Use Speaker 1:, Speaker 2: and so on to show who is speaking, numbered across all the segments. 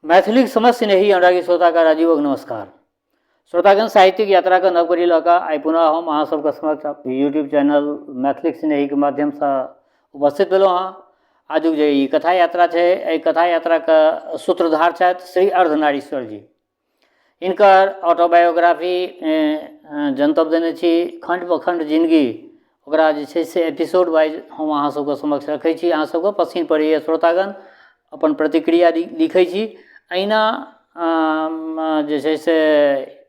Speaker 1: मैथिलीक समस्त स्नेही अनुरागी श्रोताके राजीवक नमस्कार। श्रोतागण, साहित्यिक यात्राके नव कड़ी लऽ कऽ आइ पुनः हम अहाँ सबके समक्ष यूट्यूब चैनल मैथिलीक स्नेहीके माध्यमसँ उपस्थित भेलहुँ हँ। आजुक जे ई कथा यात्रा छै, एहि कथा यात्राके सूत्रधार छथि श्री अर्धनारीश्वर जी। हिनकर ऑटोबायोग्राफी जनतब देने छी, खण्ड बखण्ड जिनगी, ओकरा जे छै से एपिसोड वाइज हम अहाँ सबके समक्ष रखै छी। अहाँ सबके पसिन पड़ैए श्रोतागण, अपन प्रतिक्रिया लिखै छी। एहिना जे छै से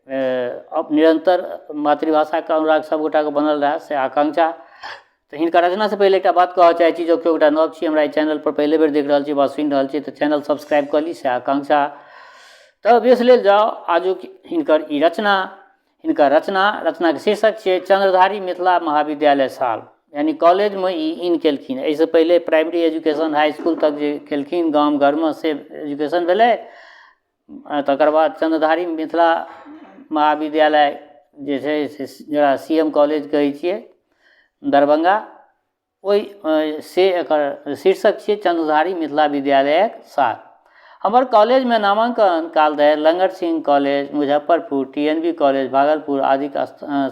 Speaker 1: निरन्तर मातृभाषाके अनुराग सबगोटाके बनल रहए से आकाङ्क्षा। तऽ हिनकर रचनासँ पहिले एकटा बात कहऽ चाहै छी, जँ केओ गोटा नव छी, हमरा एहि चैनलपर पहिले बेर देख रहल छी वा सुनि रहल छी, तऽ चैनल सब्सक्राइब कऽ ली, से आकाङ्क्षा। तऽ बेस लेल जाउ आजुक हिनकर ई रचना। हिनकर रचना, रचनाके शीर्षक छियै चन्द्रधारी मिथिला महाविद्यालय साल, यानी कॉलेजमे ई इन केलखिन। एहिसँ पहिले प्राइमरी एजुकेशन हाई इसकुल तक जे केलखिन गाम घरमे से एजुकेशन भेलै। तकर बाद चन्द्रधारी मिथिला महाविद्यालय जे छै से जकरा सी एम कॉलेज कहै छियै दरभंगा, ओहि से एकर शीर्षक छियै चन्द्रधारी मिथिला विद्यालयक साल। हमर कॉलेजमे नामाङ्कन काल धरि Langat Singh college Muzaffarpur, T N B college Bhagalpur आदिक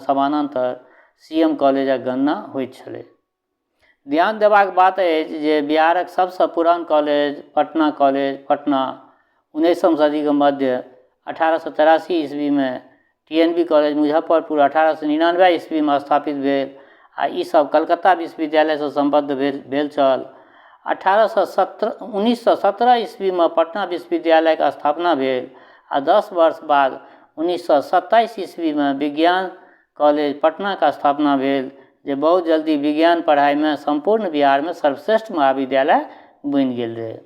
Speaker 1: समानान्तर सी एम कॉलेजक गणना होइत छलै। ध्यान देबाक बात अछि जे बिहारक सबसँ पुरान कॉलेज पटना कॉलेज पटना 19म सदीके मध्य 1883 ईस्वीमे, T N B college Muzaffarpur 1899 ईस्वीमे स्थापित भेल आ ई सब कलकत्ता विश्वविद्यालयसँ सम्बद्ध भेल छल। 1917 ईस्वीमे पटना विश्वविद्यालयके स्थापना भेल आ 10 वर्ष बाद 1927 ईस्वीमे विज्ञान कॉलेज पटनाके स्थापना भेल, जे बहुत जल्दी विज्ञान पढ़ाइमे सम्पूर्ण बिहारमे सर्वश्रेष्ठ महाविद्यालय बनि गेल रहै।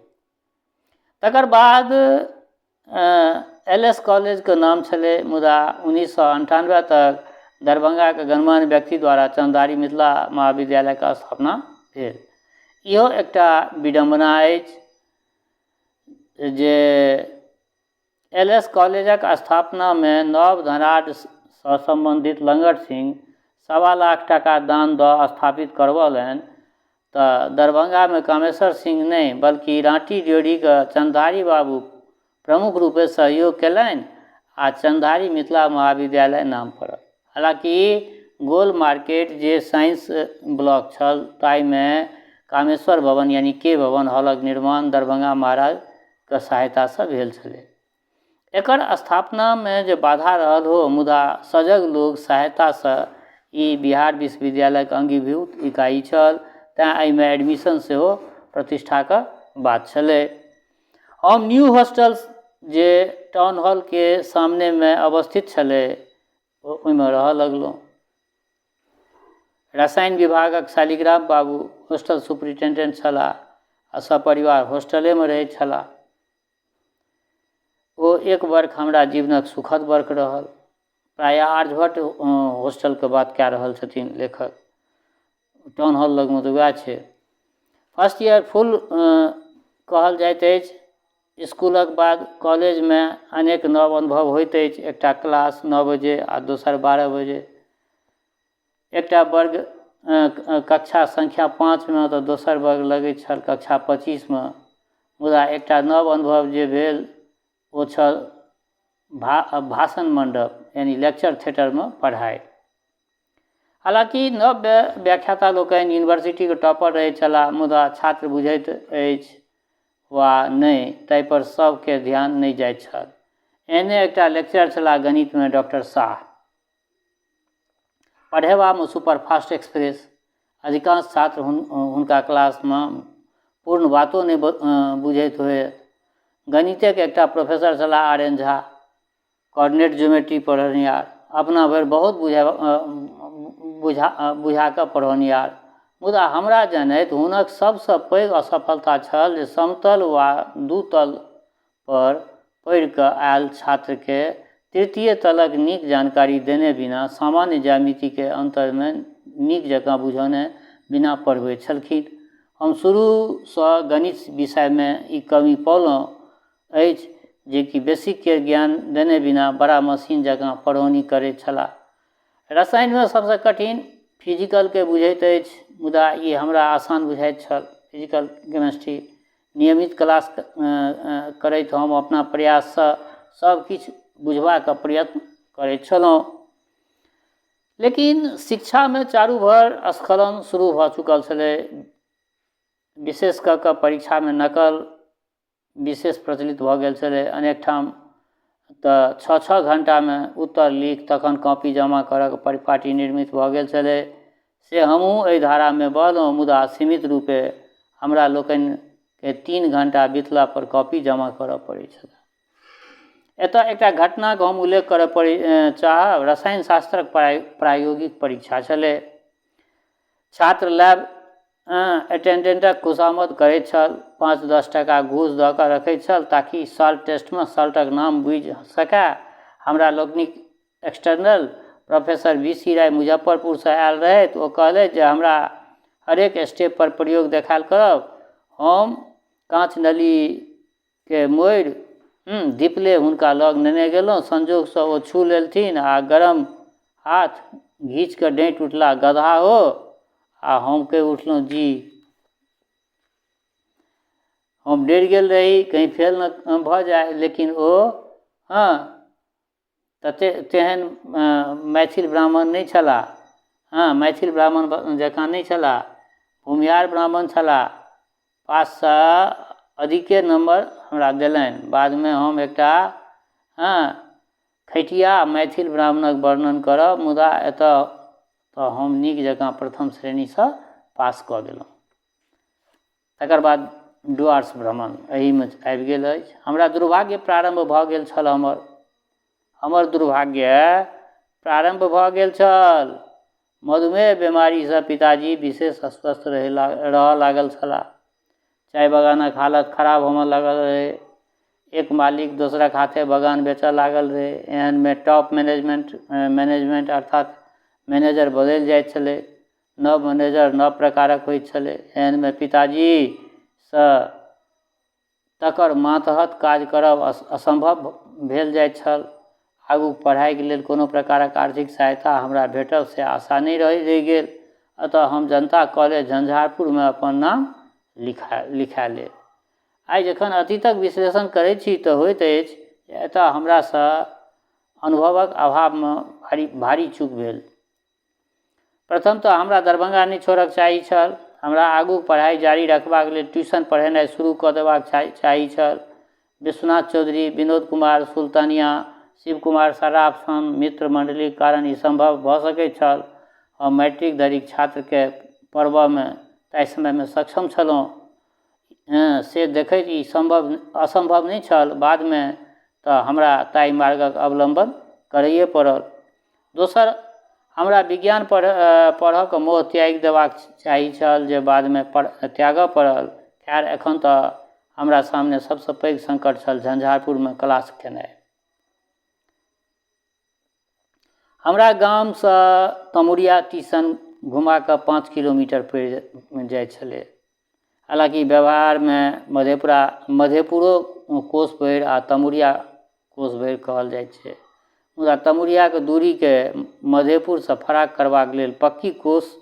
Speaker 1: तकर बाद एल एस कॉलेजके नाम छलै, मुदा 1998 तक दरभंगाके गणमान्य व्यक्ति द्वारा चन्द्रधारी मिथिला महाविद्यालयके स्थापना भेल। इहो एकटा विडम्बना अछि जे एल एस कॉलेजक स्थापनामे नव धनाढ्यसँ सम्बन्धित लङ्गट सिंह 1.25 लाख टाका दान दऽ स्थापित करबौलनि, तऽ दरभंगामे कामेश्वर सिंह नहि बल्कि राँटी ड्योढ़ीके चन्द्रधारी बाबू प्रमुख रूपे सहयोग कयलनि आ चन्द्रधारी मिथिला महाविद्यालय नाम पड़ल। हालाँकि गोल मार्केट जे साइंस ब्लॉक छल ताहिमे कामेश्वर भवन यानी के भवन हॉलक निर्माण दरभंगा महाराजके सहायतासँ भेल छलै। एकर स्थापनामे जे बाधा रहल हो, मुदा सजग लोक सहायतासँ ई बिहार विश्वविद्यालयके अङ्गीभूत इकाइ छल, तेँ एहिमे एडमिशन सेहो प्रतिष्ठाके बात छलै। हम न्यू हॉस्टल जे टाउन हॉलके सामनेमे अवस्थित छलै ओहिमे रहऽ लगलहुँ। रसायन विभागक शालिग्राम बाबू हॉस्टल सुपरिटेंडेंट छलाह आ सपरिवार हॉस्टलेमे रहैत छलाह। ओ एक बर्ख हमरा जीवनक सुखद बर्ख रहल। प्रायः आर्यभट्ट हॉस्टलके बात कए रहल छथिन लेखक। टाउन हॉल लगमे तऽ वएह छै। फर्स्ट ईयर फुल कहल जाइत अछि। इसकुलक बाद कॉलेजमे अनेक नव अनुभव होइत अछि। एकटा क्लास 9 बजे आ दोसर 12 बजे, एकटा वर्ग कक्षा संख्या 5मे तऽ दोसर वर्ग लगैत छल कक्षा 25मे। मुदा एकटा नव अनुभव जे भेल ओ छल भाषण मण्डप यानि लेक्चर थिएटरमे पढ़ाइ। हालाँकि नव व्याख्याता लोकनि यूनिवर्सिटीके टॉपर रहैत छलाह, मुदा छात्र बुझैत अछि वा नहि ताहिपर सभके ध्यान नहि जाइत छल। एहने एकटा लेक्चरर छलाह गणितमे डॉक्टर साह। पढ़ेबामे सुपरफास्ट एक्सप्रेस। अधिकांश छात्र हुनका क्लासमे पूर्ण बातो नहि बुझैत होय। गणितेके एकटा प्रोफेसर छलाह R N Jha, coordinate geometry पढ़ौनिहार, अपना भरि बहुत बुझा कऽ पढ़ौनिहार। मुदा हमरा जनैत हुनक सभसँ पैघ असफलता छल जे समतल वा दू तल पर पढ़ि कऽ आयल छात्रके तृतीय तलक नीक जानकारी देने बिना, सामान्य ज्यामितिके अन्तरमे नीक जकाँ बुझौने बिना पढ़बैत छलखिन। हम शुरूसँ गणित विषयमे ई कमी पौलहुँ अछि जे कि बेसिकके ज्ञान देने बिना बड़ा मशीन जकाँ पढ़ौनी करैत छलाह। रसायनमे सबसँ कठिन फिजिकलके बुझैत अछि, मुदा ई हमरा आसान बुझाइत छल। फिजिकल केमिस्ट्री नियमित क्लास करैत हम अपना प्रयाससँ सबकिछु बुझबाक प्रयत्न करैत छलहुँ। लेकिन शिक्षामे चारू भर स्खलन शुरू भऽ चुकल छलै। विशेष कऽ कऽ परीक्षामे नकल विशेष प्रचलित भऽ गेल छलै। अनेक ठाम तऽ 6 6 घण्टामे उत्तर लिख तखन कॉपी जमा करऽके परिपाटी निर्मित भऽ गेल छलै। से हमहूँ एहि धारामे बहलहुँ, मुदा सीमित रूपे। हमरा लोकनिके 3 घण्टा बितलापर कॉपी जमा करऽ पड़ै छलै। एतऽ एकटा घटनाके हम उल्लेख करऽ पड़ै चाहब। रसायन शास्त्रक प्रायोगिक परीक्षा छलै। छात्र लैब अटेंडेंटक खुशामद करैत छल, 5-10 टाका घूस दऽ कऽ रखैत छल ताकि साल्ट टेस्टमे साल्टक नाम बुझि सकए। हमरा लोकनिक एक्सटर्नल प्रोफेसर बी सी राय मुजफ्फरपुरसँ आयल रहथि। ओ कहलथि जे हमरा हरेक स्टेप पर प्रयोग देखायल करब। हम काँच नलीके मोड़ि धिपले हुनका लग नेने गेलहुँ। संजोगसँ ओ छू लेलथिन आ गरम हाथ घीचि कऽ डाँटि उठलाह, गदहा हो! आ हम कहि उठलहुँ, जी। हम डरि गेल रही कहीं फेल ने भऽ जाय, लेकिन ओ हँ तते तेहन मैथिल ब्राह्मण नहि छलाह। हँ, मैथिल ब्राह्मण जकाँ नहि छलाह, भूमिहार ब्राह्मण छलाह। पाससँ अधिके नम्बर हमरा देलनि। बादमे हम एकटा हँ खटिया मैथिल ब्राह्मणक वर्णन करब, मुदा एतऽ तऽ हम नीक जकाँ प्रथम श्रेणीसँ पास कऽ गेलहुँ। तकर बाद डुआर्स भ्रमण एहिमे आबि गेल अछि। हमरा दुर्भाग्य प्रारम्भ भऽ गेल छल। हमर दुर्भाग्य प्रारम्भ भऽ गेल छल। मधुमेह बेमारीसँ पिताजी विशेष अस्वस्थ रहऽ लागल छलाह। चाय बगानक हालत खराब होमऽ लागल रहै। एक मालिक दोसरक हाथे बगान बेचऽ लागल रहै। एहनमे टॉप मैनेजमेंट अर्थात मैनेजर बदलि जाइत छलै। नव मैनेजर नव प्रकारक होइत छलै। एहनमे पिताजीसँ तकर मातहत काज करब असम्भव भेल जाइत छल। आगू पढ़ाइके लेल कोनो प्रकारक आर्थिक सहायता हमरा भेटल से आशा नहि रहि गेल। अतः हम जनता कॉलेज झंझारपुरमे अपन नाम लिखा लेल। आइ जखन अतीतक विश्लेषण करै छी तऽ होइत अछि जे एतऽ हमरासँ अनुभवक अभावमे भारी भारी चूक भेल। प्रथम तऽ हमरा दरभंगा नहि छोड़क चाही छल। हमरा आगू पढ़ाइ जारी रखबाक लेल ट्यूशन पढ़ेनाइ शुरू कऽ देबाक चाही छल। विश्वनाथ चौधरी, विनोद कुमार सुल्तानिया, शिव कुमार सर्राफ सन मित्र मण्डलीक कारण ई सम्भव भऽ सकैत छल। हम मैट्रिक धरिक छात्रके पढ़बऽमे ताहि समयमे सक्षम छलहुँ, से देखैत ई सम्भव असम्भव नहि छल। बादमे तऽ हमरा ताहि मार्गक अवलम्बन करैए पड़ल। दोसर, हमरा विज्ञान पढ़ऽके मोह त्यागि देबाक चाही छल, जे बादमे त्यागऽ पड़ल। खैर, एखन तऽ हमरा सामने सबसँ पैघ सङ्कट छल झंझारपुरमे क्लास केनाइ। हमरा गामसँ तमुरिया टीशन घुमा कऽ 5 किलोमीटर पड़ि जाइ छलै। हालाँकि व्यवहारमे मधेपुरा मधेपुरो कोस भरि आ तमुरिया कोस भरि कहल जाइ छै, मुदा तमुरियाके दूरीके मधेपुरसँ फराक करबाक लेल पक्की कोस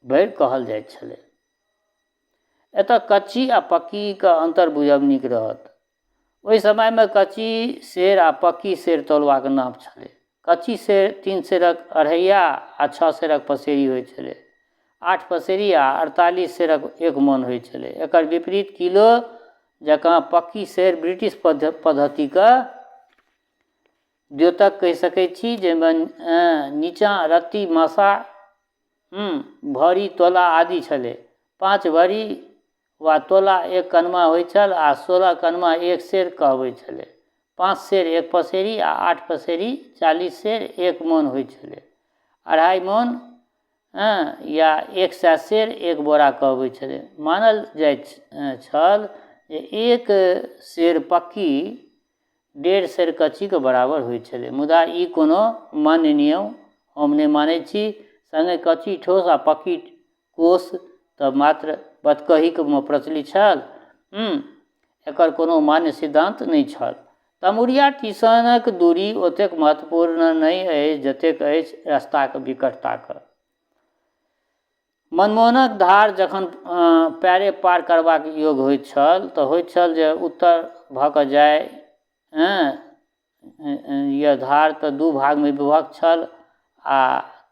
Speaker 1: भरि कहल जाइत छलै। एतऽ कच्ची आ पक्कीके अन्तर बुझब नीक रहत। ओहि समयमे कच्ची सेर आ पक्की सेर तौलबाक नाप छलै। कच्ची सेर 3 सेरक अढ़ैया आ 6 सेरक पसेरी होइ छलै। 8 पसेरी आ 48 सेरक 1 मन होइ छलै। एकर विपरीत किलो जकाँ पक्की सेर ब्रिटिश पद्धतिके द्योतक कहि सकै छी, जाहिमे नीचाँ रत्ती, मासा, भरी, तोला आदि छलै। 5 भरी वा तोला 1 कनमा होइ छल आ 16 कनमा 1 सेर कहबै छलै। 5 सेर 1 पसेरी आ 8 पसेरी 40 सेर 1 मन होइ छलै। 2.5 मन या 100 सेर 1 बोरा कहबै छलै। मानल जाइत छल जे 1 सेर पक्की 1.5 सेर कच्चीके बराबर होइ छलै, मुदा ई कोनो मान्य नियम हम नहि मानै छी। सङ्गे कच्ची ठोस आ पक्की कोस तऽ मात्र बतकहीके मे प्रचलित छल, एकर कोनो मान्य सिद्धान्त नहि छल। तमुरिया टीशनक दूरी ओतेक महत्वपूर्ण नहि अछि जतेक अछि रास्ताक विकटताके। मनमोहनक धार जखन पैरे पार करबाक योग होइत छल तऽ होइत छल जे उत्तर भऽ कऽ जाइ। यह धार तऽ दू भागमे विभक्त छल आ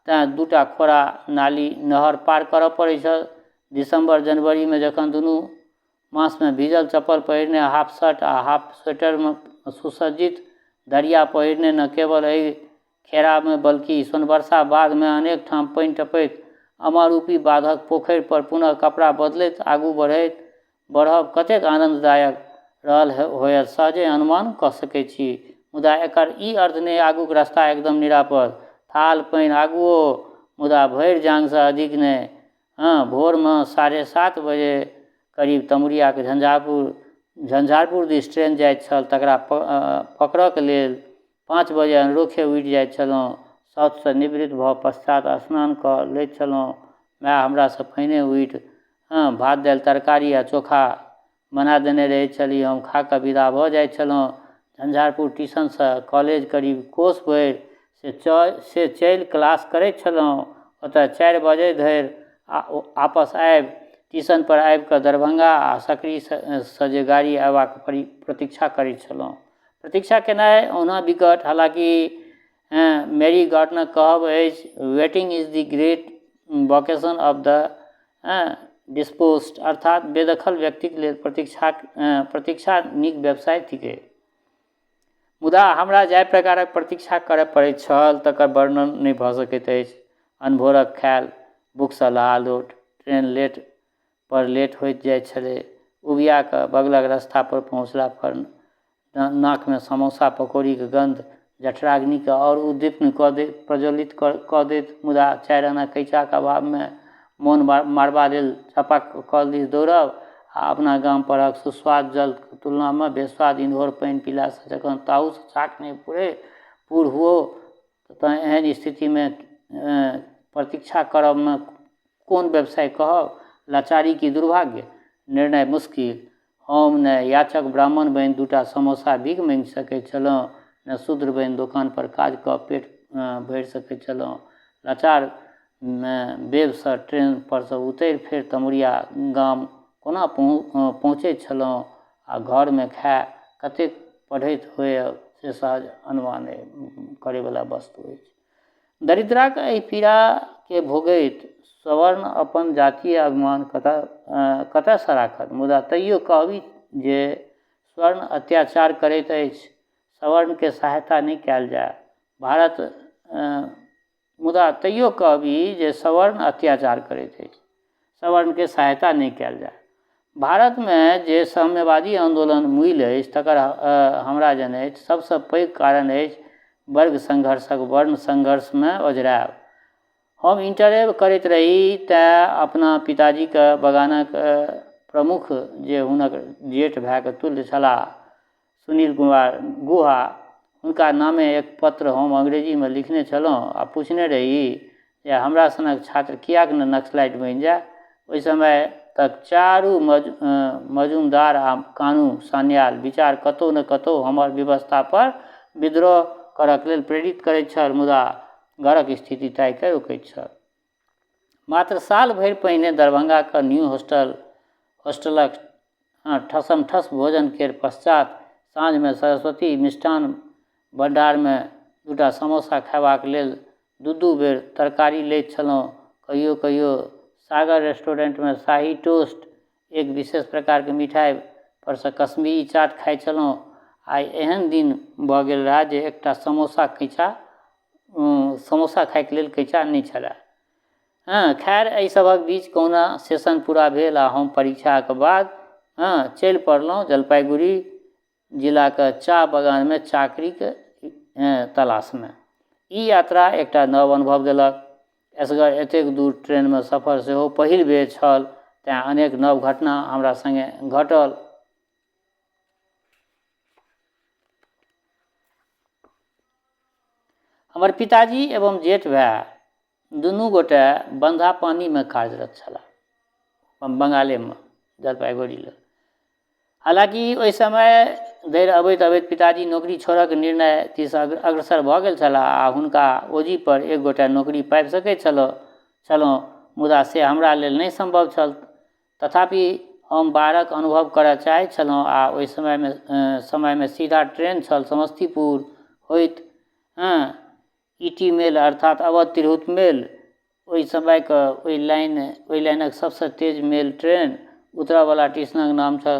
Speaker 1: तेँ दूटा खोरा नाली नहर पार करऽ पड़ै छल। दिसम्बर जनवरीमे जखन दुनू मासमे भीजल चप्पल पहिरने हाफ शर्ट आ हाफ स्वेटरमे सुसज्जित दरिया पहिरने न केवल एहि खेड़ामे बल्कि सोनबरसा बाधमे अनेक ठाम पानि टपैत अमारूपी बाधक पोखरि पर पुनः कपड़ा बदलैत आगू बढ़ैत बढ़ब कतेक आनन्ददायक रहल होयत सहजे अनुमान कऽ सकैत छी। मुदा एकर ई अर्थ नहि आगूक रस्ता एकदम निरापद। थाल पानि आगुओ मुदा भरि जाँघसँ अधिक नहि। हँ, भोरमे 7:30 बजे करीब तमुरियाके झंझारपुर दिस ट्रेन जाइत छल तकरा पकड़ऽके लेल 5 बजे अन्हरोखे उठि जाइत छलहुँ। शौचसँ निवृत्त भऽ पश्चात स्नान कऽ लैत छलहुँ। माय हमरासँ पहिने उठि भात दालि तरकारी आ चोखा बना देने रहैत छली। हम खा कऽ विदा भऽ जाइत छलहुँ। झंझारपुर टीशनसँ कॉलेज करीब कोस भरि से चलि क्लास करैत छलहुँ। ओतऽ 4 बजे धरि आपस आबि टीशनपर आबि कऽ दरभंगा आ सकरीसँ जे गाड़ी अयबाक प्रतीक्षा करैत छलहुँ। प्रतीक्षा केनाइ ओना विकट, हालाँकि मैरी गार्डनक कहब अछि waiting is the great vocation of the dispossessed, अर्थात बेदखल व्यक्तिक लेल प्रतीक्षा नीक व्यवसाय थिकै। मुदा हमरा जाहि प्रकारक प्रतीक्षा करय पड़ैत छल तकर वर्णन नहि भऽ सकैत अछि। अनभोरक खायल भूखसँ लहालोट, ट्रेन लेट पर लेट होइत जाइत छलै। उबिया कऽ बगलक रस्ता पर पहुँचला पर नाकमे समोसा पकौड़ीक गन्ध जठराग्निके आओर उद्दीप्त कऽ दैत, प्रज्वलित कऽ दैत। मुदा 4 आना कैचाक अभावमे मोन मारबा लेल चापाकल दिस दौड़ब आ अपना गाम परहक सुस्वाद जलक तुलनामे बेस्वाद इन्होर पानि पीलासँ जखन ताहूसँ छाक नहि पूर हुअओ तँ एहन स्थितिमे प्रतीक्षा करबमे कोन व्यवसाय कहब, लाचारी कि दुर्भाग्य? निर्णय मुश्किल। हम ने याचक ब्राह्मण बनि 2टा समोसा भीख माँगि सकैत छलहुँ, ने शूद्र बनि दोकान पर काज कऽ पेट भरि सकैत छलहुँ। लाचार बेबसँ ट्रेन परसँ उतरि फेर तमुरिया गाम कोना पहुँचैत छलहुँ आ घरमे खाय कतेक पढ़ैत होयब से सहज अनुमान करैवला वस्तु अछि। दरिद्राक एहि पीड़ाके भोगैत सवर्ण अपन जातीय अभिमान कतयसँ राखत? मुदा तैयो कहबी जे स्वर्ण अत्याचार करैत अछि, सवर्णके सहायता नहि कयल जाय। भारत मुदा तैयो कहबी जे सवर्ण अत्याचार करैत अछि, सवर्णके सहायता नहि कयल जाय। भारतमे जे साम्यवादी आन्दोलन मुइल अछि तकर हमरा जनैत सबसँ पैघ कारण अछि वर्ग संघर्षक वर्ण संघर्षमे ओझरायब। हम इंटरे करैत रही तेँ अपना पिताजीके बगानक प्रमुख जे हुनक जेठ भायके तुल्य छलाह सुनील कुमार गुहा, हुनका नामे एक पत्र हम अंग्रेजीमे लिखने छलहुँ आ पुछने रही जे हमरा सनक छात्र किएक ने नक्सलाइट बनि जाय। ओहि समय तक चारू मजुमदार आ कानू सान्याल विचार कतहु ने कतहु हमर व्यवस्था पर विद्रोह करक लेल प्रेरित करैत छल, मुदा घरक स्थिति ताहिके रोकैत छल। मात्र साल भरि पहिने दरभंगाक न्यू हॉस्टलक ठसम-ठस भोजन केर पश्चात साँझमे सरस्वती मिष्ठान भण्डारमे 2टा समोसा खयबाक लेल 2-2 बेर तरकारी लैत छलहुँ। कहियो-कहियो सागर रेस्टोरेंटमे शाही टोस्ट, एक विशेष प्रकारक मिठाई परसँ कश्मीरी चाट खाइत छलहुँ। आइ एहन दिन भऽ गेल रहए जे एकटा समोसा खायके लेल कैचा नहि छलए। खैर, एहि सभक बीच कहुना सेशन पूरा भेल आ हम परीक्षाक बाद चलि पड़लहुँ जलपाईगुड़ी जिलाक चाह बगानमे चाकरीक तलाशमे। ई यात्रा एकटा नव अनुभव देलक। एसगर एतेक दूर ट्रेनमे सफर सेहो पहिल बेर छल, तेँ अनेक नव घटना हमरा संगे घटल। हमर पिताजी एवं जेठ भाय दुनू गोटे बन्धा पानीमे कार्यरत छलाह, बंगालेमे, जलपाईगुड़ी लग। हालाँकि ओहि समय धरि अबैत अबैत पिताजी नौकरी छोड़यके निर्णय दिस अग्रसर भऽ गेल छलाह आ हुनका ओजीपर एक गोटे नौकरी पाबि सकैत छलहुँ। मुदा से हमरा लेल नहि सम्भव छल। तथापि हम बाढ़िक अनुभव करऽ चाहैत छलहुँ आ ओहि समयमे सीधा ट्रेन छल समस्तीपुर होइत, हँ, ई टी मेल अर्थात अवध तिरहुत मेल, ओहि समयके ओहि लाइनक सबसँ तेज मेल ट्रेन। उतरऽवला स्टेशनक नाम छल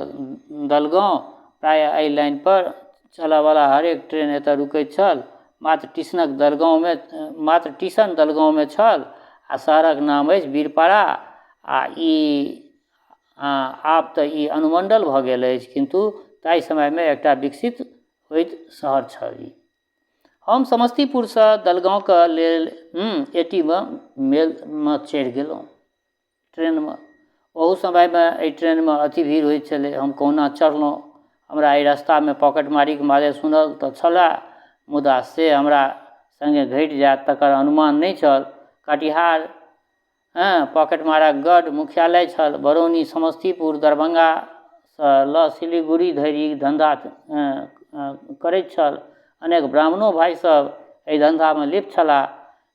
Speaker 1: दलगाँव। प्रायः एहि लाइनपर चलऽवला हरेक ट्रेन एतऽ रुकैत छल। मात्र टीशन दलगाँवमे छल आ शहरक नाम अछि बीरपाड़ा। आ ई आब तऽ ई अनुमण्डल भऽ गेल अछि, किन्तु ताहि समयमे एकटा विकसित होइत शहर छल ई। हम समस्तीपुरसँ दलगाँवके लेल ए टी मे मेलमे चढ़ि गेलहुँ ट्रेनमे। ओहू समयमे एहि ट्रेनमे अति भीड़ होइत छलै। हम कहुना चढ़लहुँ। हमरा एहि रस्तामे पॉकेटमारीके मारे सुनल तऽ छलए, मुदा से हमरा सङ्गे घटि जायत तकर अनुमान नहि छल। कटिहार, हँ, पॉकेटमारक गढ़ मुख्यालय छल। बरौनी, समस्तीपुर, दरभङ्गासँ लऽ सिलीगुड़ी धरि ई धन्धा करैत छल। अनेक ब्राह्मणो भाइ सब एहि धन्धामे लिप्त छलाह।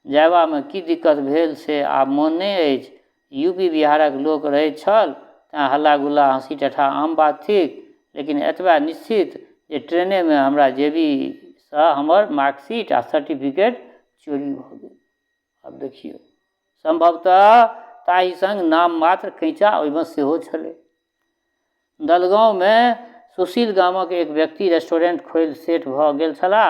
Speaker 1: जयबामे की दिक्कत भेल से आब मोन नहि अछि। यू पी बिहारक लोक रहैत छल, तैँ हल्ला गुल्ला हँसी ठट्ठा आम बात थिक। लेकिन एतबा निश्चित जे ट्रेनेमे हमरा जेबीसँ हमर मार्कशीट आ सर्टिफिकेट चोरी भऽ गेल। आब देखियौ, सम्भवतः ताहि सङ्ग नाम मात्र कैँचा ओहिमे सेहो छलै। दलगाँवमे सुशील गामक एक व्यक्ति रेस्टोरेन्ट खोलि सेट भऽ गेल छलाह।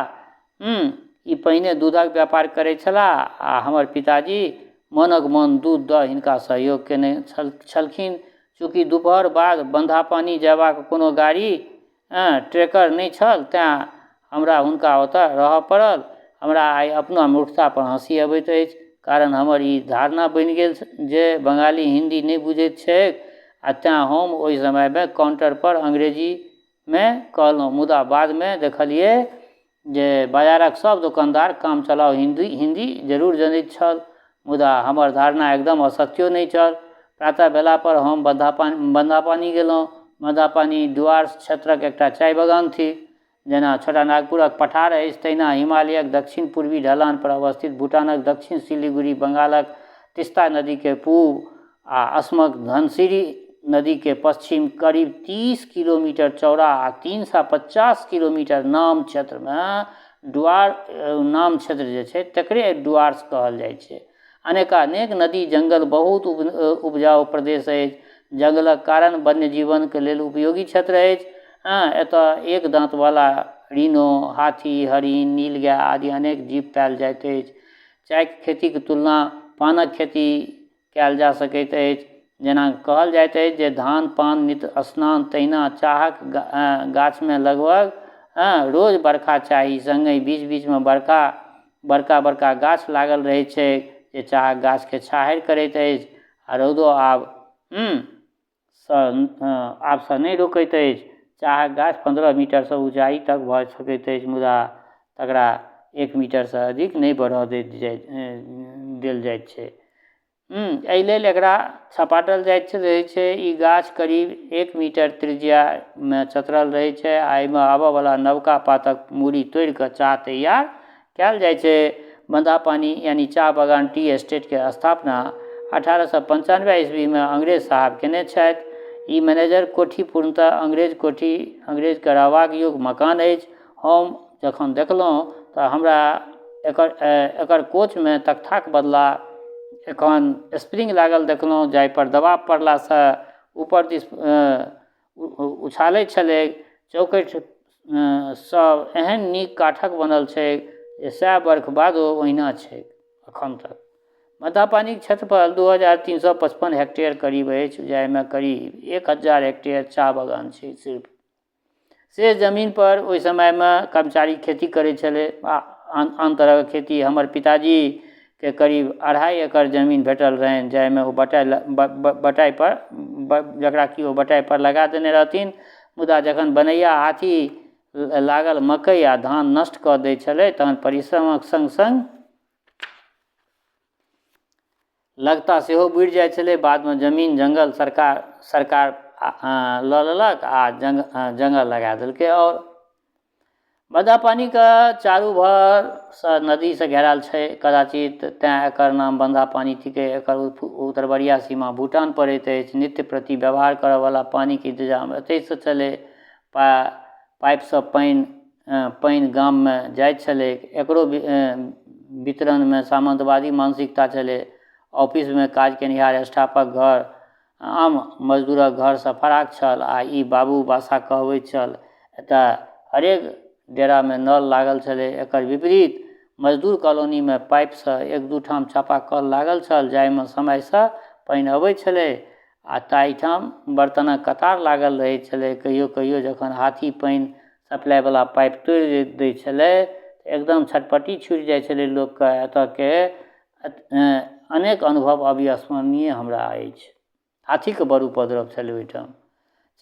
Speaker 1: ई पहिने दूधक व्यापार करैत छलाह आ हमर पिताजी मनक मन दूध दऽ हिनका सहयोग केने छलखिन। चूँकि दुपहर बाद बन्धापानी जयबाक कोनो गाड़ी ट्रेकर नहि छल, तेँ हमरा हुनका ओतऽ रहऽ पड़ल। हमरा आइ अपना मूर्खतापर हँसी अबैत अछि, कारण हमर ई धारणा बनि गेल जे बङ्गाली हिन्दी नहि बुझैत छैक आ तेँ हम ओहि समयमे काउण्टरपर अंग्रेजीमे कहलहुँ। मुदा बादमे देखलियै जे बाजारक सभ दोकानदार काम चलाउ हिन्दी जरूर जनैत छल, मुदा हमर धारणा एकदम असत्यो नहि छल। प्रातः भेलापर हम बन्धापानी गेलहुँ। बन्धापानी डुआर्स क्षेत्रक एकटा चाय बगान थिक। जेना छोटा नागपुरक पठार अछि, तहिना हिमालयक दक्षिण पूर्वी ढलानपर अवस्थित भूटानक दक्षिण सिलीगुड़ी, बङ्गालक तिस्ता नदीके पूब आ असमक धनसिरी नदीके पश्चिम करीब 30 किलोमीटर चौड़ा आ 350 किलोमीटर नाम क्षेत्रमे डुआर नाम क्षेत्र जे छै तकरे डुआर्स कहल जाइ छै। अनेकानेक नदी जङ्गल बहुत उपजाउ प्रदेश अछि। जङ्गलक कारण वन्य जीवनके लेल उपयोगी क्षेत्र अछि। हँ, एतऽ एक दाँतवला रीनो, हाथी, हरिण, नीलगाय आदि अनेक जीव पायल जाइत अछि। चायके खेतीके तुलना पानक खेती कयल जा सकैत अछि। जेना कहल जाइत अछि जे धान पान नित स्नान, तहिना चाहक गाछमे लगभग, हँ, रोज बरखा चाही। सङ्गहि बीच बीचमे बड़का बड़का बड़का गाछ लागल रहै छै जे चाहक गाछके छाहरि करैत अछि आ रौदो आबसँ नहि रोकैत अछि। चाहक गाछ 15 मीटरसँ उँचाइ तक भऽ सकैत अछि, मुदा तकरा 1 मीटरसँ अधिक नहि बढ़ऽ देल जाइत छै। एहि लेल एकरा छपाटल जाइत रहै छै। ई गाछ करीब 1 मीटर त्रिज्यामे चतरल रहै छै आ एहिमे आबऽवला नवका पातक मूड़ी तोड़िकऽ चाह तैयार कयल जाइ छै। बन्धापानी यानि चाह बगान टी एस्टेटके स्थापना 1895 ईस्वीमे अंग्रेज साहब केने छथि। ई मैनेजर कोठी पूर्णतः अंग्रेज कोठी, अंग्रेजके रहबाक योग्य मकान अछि। हम जखन देखलहुँ तऽ हमरा एकर कोचमे तख्ताके बदला एखन स्प्रिंग लागल देखलहुँ, जाहिपर दबाव पड़लासँ ऊपर दिस उछालै छलै। चौखटि सब एहन नीक काठक बनल छै जे 100 बर्ख बादो ओहिना छै एखन तक। बन्धापानीके क्षेत्रफल 2355 हेक्टेयर करीब अछि, जाहिमे करीब 1000 हेक्टेयर चाह बगान छै सिर्फ। से जमीनपर ओहि समयमे कर्मचारी खेती करै छलै आ आन तरहके खेती। हमर पिताजीके करीब 2.5 एकड़ जमीन भेटल रहनि, जाहिमे ओ बटाइपर, जकरा कि ओ बटाइपर लगा देने रहथिन। मुदा जखन बनैया हाथी लागल मकइ आ धान नष्ट कऽ दै छलै, तहन परिश्रमक सङ्ग सङ्ग लगता सेहो बुड़ि जाइ छलै। बादमे जमीन जङ्गल सरकार लऽ लेलक आ जङ्गल लगा देलकै। आओर बन्धापानीके चारू भरसँ नदीसँ घेरायल छै कदाचित तेँ एकर नाम बन्धापानी थिकै। एकर उतरबरिया सीमा भूटान पड़ैत अछि। नित्य प्रति व्यवहार करऽवला पानिके इन्तजाम एतहिसँ छलै। पाइपसँ पानि गाममे जाइत छलै। एकरो वितरणमे सामन्तवादी मानसिकता छलै। ऑफिसमे काज केनिहार स्टाफक घर आम मजदूरक घरसँ फराक छल आ ई बाबू बासा कहबैत छल। एतऽ हरेक डेरामे नल लागल छलै। एकर विपरीत मजदूर कॉलोनीमे पाइपसँ एक दू ठाम चापाकल लागल छल जाहिमे समयसँ पानि अबै छलै आ ताहिठाम बर्तनक कतार लागल रहै छलै। कहियो कहियो जखन हाथी पानि सप्लाइवला पाइप तोड़ि दै छलै एकदम छटपटी छुटि जाइ छलै लोकके। एतऽके अनेक अनुभव अविस्मरणीय हमरा अछि। हाथीके बड़ उपद्रव छलै ओहिठाम।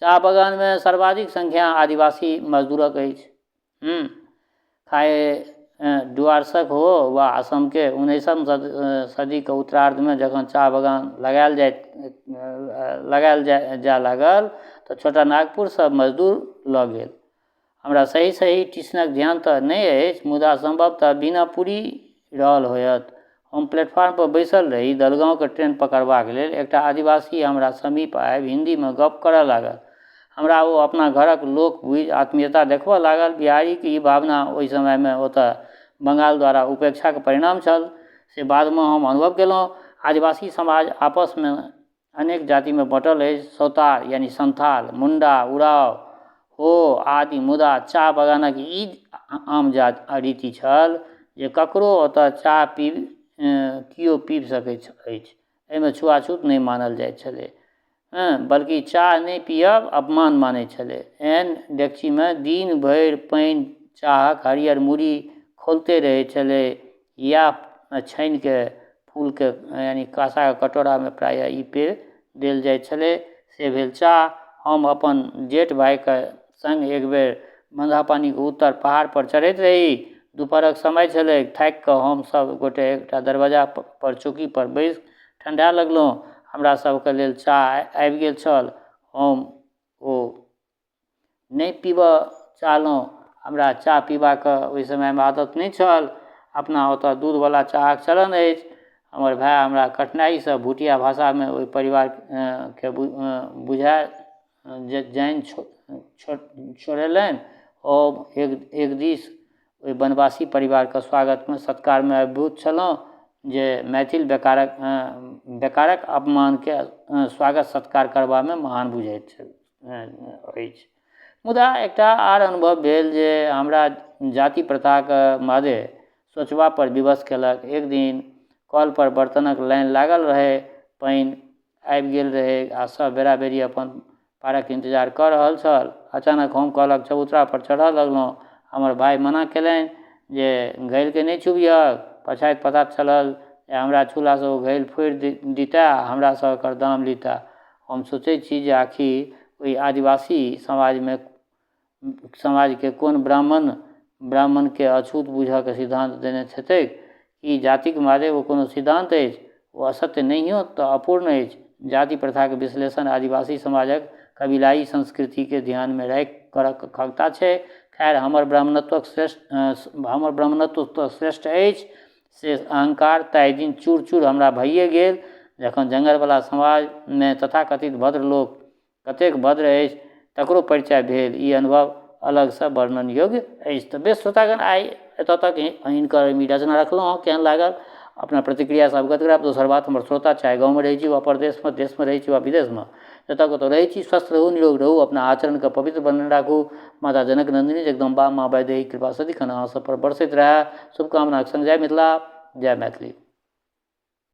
Speaker 1: चाह बगानमे सर्वाधिक संख्या आदिवासी मजदूरक अछि। खाहे डुआर्सक हो वा असमके। 19म सदीके उत्तरार्धमे जखन चाह बगान लगायल जाय लागल तऽ छोटा नागपुरसँ मजदूर लऽ गेल। हमरा सही सही टीशनक ध्यान तऽ नहि अछि, मुदा सम्भवतः बीनापुरी रहल होयत। हम प्लेटफार्मपर बैसल रही दलगाँवके ट्रेन पकड़बाक लेल। एकटा आदिवासी हमरा समीप आबि हिन्दीमे गप्प करऽ लागल। हमरा ओ अपना घरक लोक बुझि आत्मीयता देखबऽ लागल। बिहारीके ई भावना ओहि समयमे ओतऽ बंगाल द्वारा उपेक्षाके परिणाम छल, से बादमे हम अनुभव केलहुँ। आदिवासी समाज आपसमे अनेक जातिमे बँटल अछि, सौतार यानि संथाल, मुण्डा, उराँव, हो आदि। मुदा चाह बगानक ई आम जात रीति छल जे ककरो ओतऽ चाह पीब केओ पीब सकैत अछि। एहिमे छुआछूत नहि मानल जाइत छलै, बल्कि चाह नहि पियब अपमान मानै छलै। एहन डेकचीमे दिन भरि पानि चाहक हरियर मुड़ी खौलते रहै छलै। इएह छानिके फूलके यानि काँसाके कटोरामे प्रायः ई पेय देल जाइ छलै, से भेल चाह। हम अपन जेठ भाइके सङ्ग एक बेर बन्धापानीके उत्तर पहाड़पर चढ़ैत रही। दुपहरक समय छलै। थाकि कऽ हमसभ गोटे एकटा दरवाजापर चौकीपर बैसि ठण्डा लगलहुँ। हमरा सभके लेल चाह आबि गेल छल। हम ओ नहि पीबऽ चाहलहुँ। हमरा चाह पीबाक ओहि समयमे आदत नहि छल। अपना ओतऽ दूधवला चाहक चलन अछि। हमर भाय हमरा कठिनाइसँ भुटिया भाषामे ओहि परिवारके बुझा जानि छोड़ेलनि। ओ एक दिस ओहि वनवासी परिवारके स्वागतमे सत्कारमे अभिभूत छलहुँ जे मैथिल बेकारक बेकारक अपमानके स्वागत सत्कार करबामे महान बुझैत छल अछि। मुदा एकटा आर अनुभव भेल जे हमरा जाति प्रथाके मादे सोचबापर विवश केलक। एक दिन कलपर बर्तनक लाइन लागल रहै, पानि आबि गेल रहै आ सब बेरा बेरी अपन पारक इन्तजार कऽ रहल छल। अचानक हम कलक चबूतरापर चढ़ऽ लगलहुँ। हमर भाय मना केलनि जे घैलके नहि छुबिहक। पछाति पता चलल जे हमरा छुलासँ ओ घैल फोड़ि दितै आ हमरासँ ओकर दाम लितै। हम सोचै छी जे आखिर ओहि आदिवासी समाजके कोन ब्राह्मण ब्राह्मणके अछूत बुझऽके सिद्धान्त देने हेतै? की जातिक मादे ओ कोनो सिद्धान्त अछि? ओ असत्य नहियो तऽ अपूर्ण अछि। जाति प्रथाके विश्लेषण आदिवासी समाजक कबीलाई संस्कृतिके ध्यानमे राखि करक खगता छै। खैर, हमर ब्राह्मणत्व तऽ श्रेष्ठ अछि से अहंकार ताहि दिन चूर चूर हमरा भइए गेल जखन जंगलवला समाजमे तथाकथित भद्र लोक कतेक भद्र अछि तकरो परिचय भेल। ई अनुभव अलगसँ वर्णन योग्य अछि। तऽ बेस श्रोतागण, आइ एतऽ तक हिनकर ई रचना रखलहुँ हँ। केहन लागल अपना प्रतिक्रियासँ अवगत करायब। दोसर बात, हमर श्रोता चाहे गाँवमे रहै छी वा परदेशमे, देशमे रहै छी वा विदेशमे, जतऽ कतौ रहै छी, स्वस्थ रहू, निरोग रहू, अपना आचरणके पवित्र बनेने राखू। माता जनक नन्दिनी जगदम्बा माँ वैदेही कृपा सदिखन अहाँ सब पर बरसैत रहए, शुभकामनाक संग जय मिथिला, जय मैथिली।